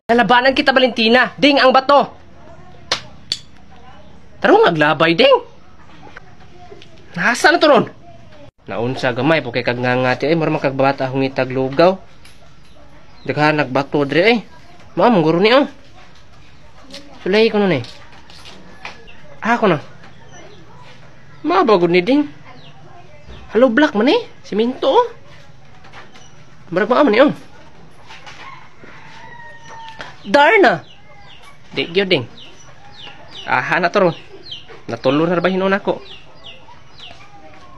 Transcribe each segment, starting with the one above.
Lalabanan kita, Valentina. Ding ang bato. Tarong aglabay, ding. Nasa na to ron? Naunsa gamay po kay kag ngangati ay mura man kag bata hungitag lugaw. Daghan nagbato dre ay. Mao man guro ni oh. Sulay ko nun eh. Ako na. Mabagod ni ding. Hollow block man eh. Simento oh. Murag mao man ni oh. Darna. Di gyud ding. Aha na to ron. Natulo na ba hinuon ako?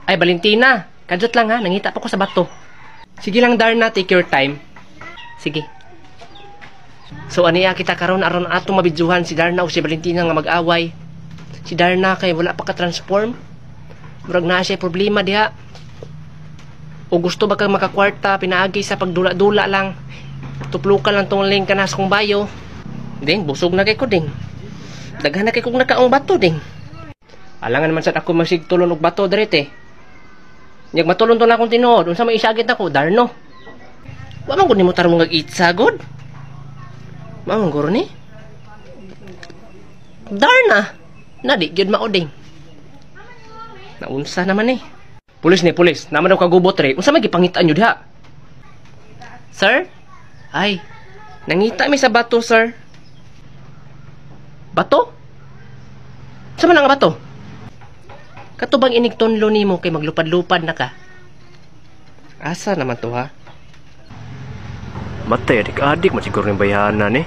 Ay, Valentina, kadjot lang ha, nangita pa ko sa bato. Sige lang, Darna, take your time. Sige. So aniya kita karon aron atong mabidyohan si Darna o si Valentina nga mag-away. Si Darna kay wala pa ka-transform. Murag naa siya problema diha. O gusto ba kang makakwarta pinaagi sa pagdula-dula lang. Tuplukan lang tong link kanas kong bayo. Ding, busog na kay ko ding. Daghan na kay kong nakaong bato ding. Alangan naman sad ako masigtulon og bato direte. Nyag matulon to na akong tinuod, unsa may isagit nako, Darno. Wa man gud nimo tarong itsa gud. Mao man guro ni. Darna. Na di gyud mao ding. Naunsa naman eh. Pulis ni pulis, naman daw kagubot re. Unsa may gipangitaan nyo diha? Sir? Ay, nangita mi sa bato, sir. Bato? Sa man ang bato? Kato bang inig tunlo nimo kay maglupad-lupad na ka? Asa naman to ha? Matay, adik-adik man siguro yung bayhanan eh.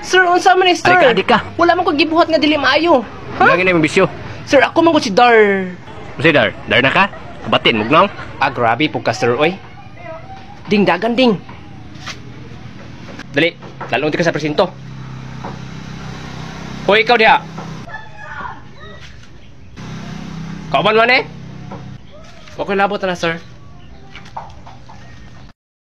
Sir, unsa man ni sir? Adik-adik ka. Wala man ko gibuhat nga dili maayo. Ha? Lagi na yung bisyo. Sir, ako man ko si Dar. Kasi dar, dar na ka? Kabatin, mugnaw. Ah, grabe po ka, sir, oy. Ding, dagan, ding. Dali, lalong ka sa presinto. Hoy, ikaw diha. Kauban man eh. Okay, labot na, sir.